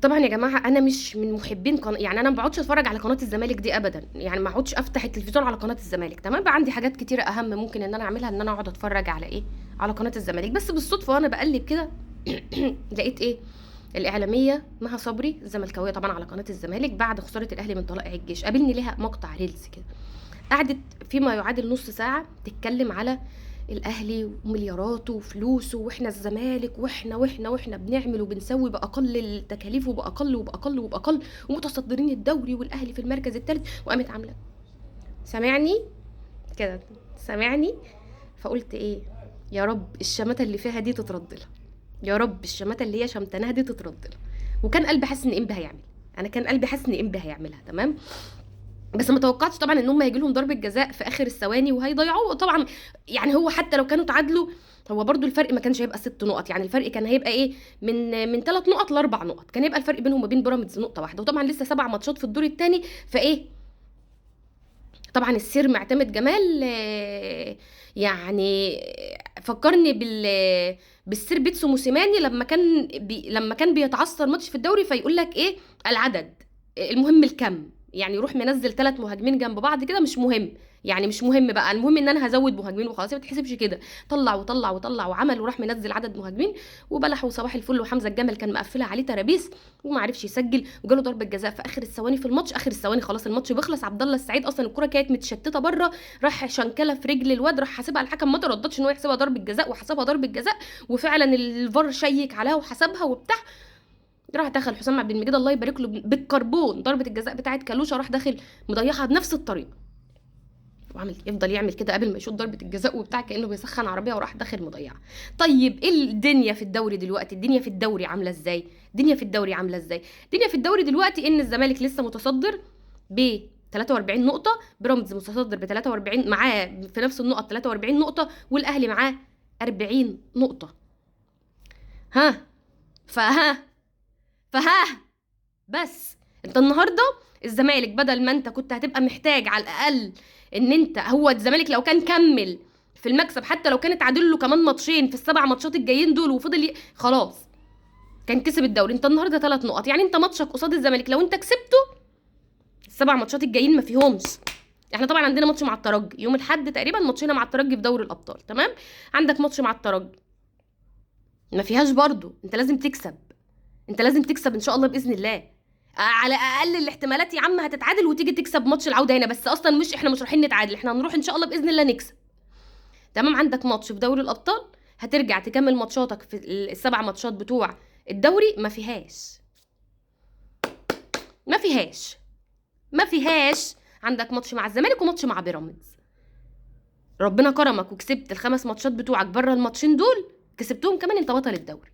طبعا يا جماعة انا مش من محبين يعني انا ما بقعدش اتفرج على قناة الزمالك دي ابدا، يعني ما اقعدش افتح التلفزيون على قناة الزمالك، تمام. بقى عندي حاجات كتيرة اهم ممكن ان انا اعملها، ان انا اقعد اتفرج على ايه، على قناة الزمالك. بس بالصدفة وانا بقلب كده لقيت ايه، الاعلامية مها صبري الزملكاويه طبعا على قناة الزمالك بعد خسارة الاهلي من طلائع الجيش، قابلني ليها مقطع reels كده، قعدت فيما يعادل نص ساعة تتكلم على الاهلي وملياراته وفلوسه، واحنا الزمالك واحنا واحنا واحنا بنعمل وبنسوي باقل التكاليف وباقل وباقل وباقل، ومتصدرين الدوري والاهلي في المركز الثالث. وقامت عامله سامعني كده، سامعني. فقلت ايه، يا رب الشماته اللي فيها دي تترد لها، يا رب الشماته اللي هي شمتناها دي تترد لها. وكان قلبي حاسس ان انبي هيعمل، انا كان قلبي حاسس ان انبي هيعملها، تمام. بس ما توقعتش طبعا ان هم هيجي لهم ضربه جزاء في اخر الثواني وهيضيعوه طبعا. يعني هو حتى لو كانوا تعادلوا هو برضو الفرق ما كانش هيبقى 6 نقط، يعني الفرق كان هيبقى ايه، من 3 نقط ل4 نقط، كان هيبقى الفرق بينهم وبين بيراميدز نقطة واحدة، وطبعا لسه 7 ماتشات في الدور الثاني. فايه طبعا السير معتمد جمال، يعني فكرني بالسير بيتسو موسيماني لما كان بيتعثر ماتش في الدوري فيقول لك ايه، العدد المهم الكم، يعني يروح منزل 3 مهاجمين جنب بعض كده، مش مهم، يعني مش مهم بقى، المهم ان انا هزود مهاجمين وخلاص، ما تحسبش كده. طلع وطلع وطلع وعمل وراح منزل عدد مهاجمين وبلح وصباح الفل، وحمزة الجمل كان مقفلها عليه ترابيس وما عرفش يسجل، وجاله ضربه جزاء في اخر الثواني في الماتش، اخر الثواني خلاص الماتش بيخلص. عبد الله السعيد اصلا الكره كانت متشتته بره، راح شنكله في رجل الواد، راح حاسبها الحكم، ما ترددش ان هو يحسبها ضربه جزاء، وحسبها ضربه جزاء، وفعلا الفار شيك عليها وحسبها وبتاع. راح دخل حسام عبد المجيد الله يبارك له بالكربون ضربه الجزاء بتاعت كالوشا، راح داخل مضيعها بنفس الطريقة، وعمل يفضل يعمل كده قبل ما يشوط ضربه الجزاء وبتاع كانه بيسخن عربية، وراح داخل مضيعها. طيب ايه الدنيا في الدوري دلوقتي؟ الدنيا في الدوري عامله ازاي؟ الدنيا في الدوري عامله ازاي؟ الدنيا في الدوري دلوقتي ان الزمالك لسه متصدر ب 43 نقطة، بيراميدز متصدر ب 43 معاه في نفس النقط 43 نقطة، والاهلي معاه 40 نقطة. ها فها فها بس انت النهارده الزمالك بدل ما انت كنت هتبقى محتاج على الاقل ان انت، هو الزمالك لو كان كمل في المكسب حتى لو كان اتعادل له كمان ماتشين في ال7 ماتشات الجايين دول وفضل خلاص كان كسب الدوري. انت النهارده 3 نقط، يعني انت ماتشك قصاد الزمالك لو انت كسبته ال7 ماتشات الجايين ما فيهمش. احنا طبعا عندنا ماتش مع الترجي يوم الاحد تقريبا، ماتشنا مع الترجي في دوري الابطال، تمام. عندك ماتش مع الترجي ما فيهاش برضو، انت لازم تكسب، انت لازم تكسب ان شاء الله باذن الله. على اقل الاحتمالات يا عم هتتعادل وتيجي تكسب ماتش العودة هنا، بس اصلا مش احنا مش رايحين نتعادل، احنا هنروح ان شاء الله باذن الله نكسب، تمام. عندك ماتش في دوري الابطال، هترجع تكمل ماتشاتك في ال7 ماتشات بتوع الدوري، ما فيهاش ما فيهاش ما فيهاش. عندك ماتش مع الزمالك وماتش مع بيراميدز، ربنا كرمك وكسبت ال5 ماتشات بتوعك بره الماتشين دول كسبتهم كمان، انت بطل الدوري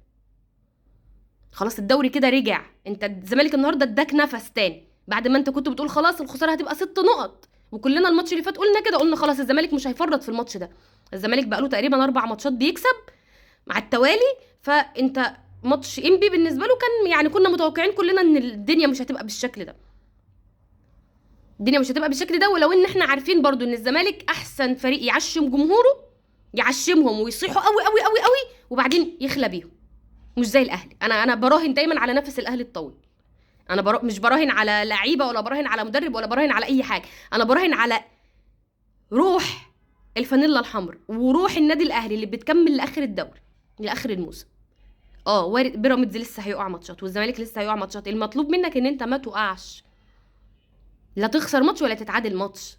خلاص. الدوري كده رجع، انت الزمالك النهارده اداك نفس تاني بعد ما انت كنت بتقول خلاص الخسارة هتبقى 6 نقط، وكلنا الماتش اللي فات قلنا كده، قلنا خلاص الزمالك مش هيفرط في الماتش ده، الزمالك بقاله تقريبا 4 ماتشات بيكسب مع التوالي، فانت ماتش انبي بالنسبة له كان يعني كنا متوقعين كلنا ان الدنيا مش هتبقى بالشكل ده، الدنيا مش هتبقى بالشكل ده. ولو ان احنا عارفين برضو ان الزمالك احسن فريق يعشم جمهوره، يعشمهم ويصيحوا قوي قوي قوي قوي وبعدين يخلى بيهم، مش زي الاهلي. انا براهن دايما على نفس الاهلي الطويل، انا مش براهن على لعيبة ولا براهن على مدرب ولا براهن على اي حاجة، انا براهن على روح الفانيلا الحمراء وروح النادي الاهلي اللي بتكمل لاخر الدوري لاخر الموسم. وارد بيراميدز لسه هيقع ماتشات والزمالك لسه هيقع ماتشات، المطلوب منك ان انت ما تقعش، لا تخسر ماتش ولا تتعادل ماتش.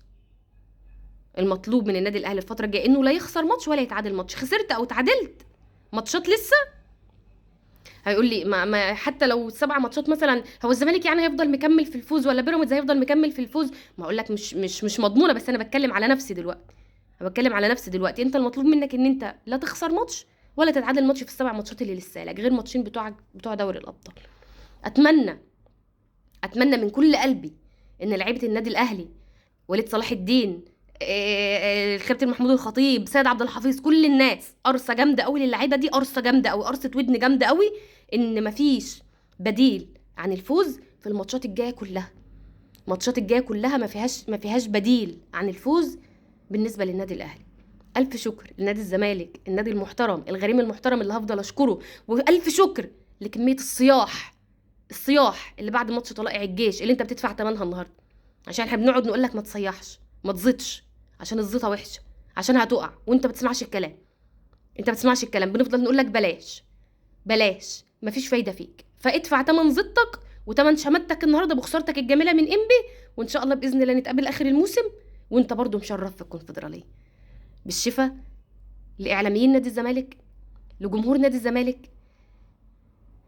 المطلوب من النادي الاهلي الفترة الجاية انه لا يخسر ماتش ولا يتعادل ماتش. خسرت او تعادلت ماتشات لسه هيقول لي ما حتى لو 7 ماتشات مثلا، هو الزمالك يعني هيفضل مكمل في الفوز ولا بيراميدز هيفضل مكمل في الفوز؟ ما اقول لك مش مضمونه، بس انا بتكلم على نفسي دلوقتي، انا بتكلم على نفسي دلوقتي. انت المطلوب منك ان انت لا تخسر ماتش ولا تتعادل ماتش في ال7 ماتشات اللي لسه لك، غير ماتشين بتوع دوري الابطال. اتمنى من كل قلبي ان لعيبة النادي الاهلي، وليد صلاح الدين، الكابتن محمود الخطيب، سيد عبد الحفيظ، كل الناس، قرصة جامدة قوي للعيبة دي، قرصة جامدة قوي، قرصة ودن جامدة قوي، ان مفيش بديل عن الفوز في الماتشات الجاية كلها. الماتشات الجاية كلها ما فيهاش بديل عن الفوز بالنسبة للنادي الاهلي. الف شكر لنادي الزمالك، النادي المحترم، الغريم المحترم اللي هفضل اشكره، والف شكر لكميه الصياح الصياح اللي بعد ماتش طلائع الجيش اللي انت بتدفع ثمنها النهارده، عشان احنا بنقعد نقول لك ما تصيحش، ما تزيطش، عشان الزيطة وحشة، عشان هتقع، وانت ما بتسمعش الكلام. انت ما بتسمعش الكلام، بنفضل نقول لك بلاش بلاش، مفيش فايده فيك. فادفع تمن زيطتك وتمن شماتك النهارده بخسارتك الجميلة من انبي، وان شاء الله باذن الله نتقابل اخر الموسم وانت برضو مشرف في الكونفدراليه. بالشفا لاعلاميين نادي الزمالك، لجمهور نادي الزمالك،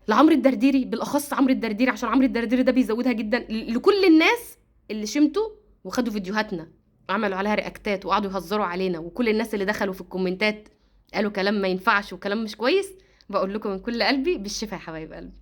لعمرو الدرديري، بالاخص عمرو الدرديري عشان عمرو الدرديري ده بيزودها جدا، لكل الناس اللي شمتوا وخدوا فيديوهاتنا وعملوا عليها رياكتات وقعدوا يهزروا علينا، وكل الناس اللي دخلوا في الكومنتات قالوا كلام ما ينفعش وكلام مش كويس. بقول لكم من كل قلبي بالشفا يا حبايب قلبي.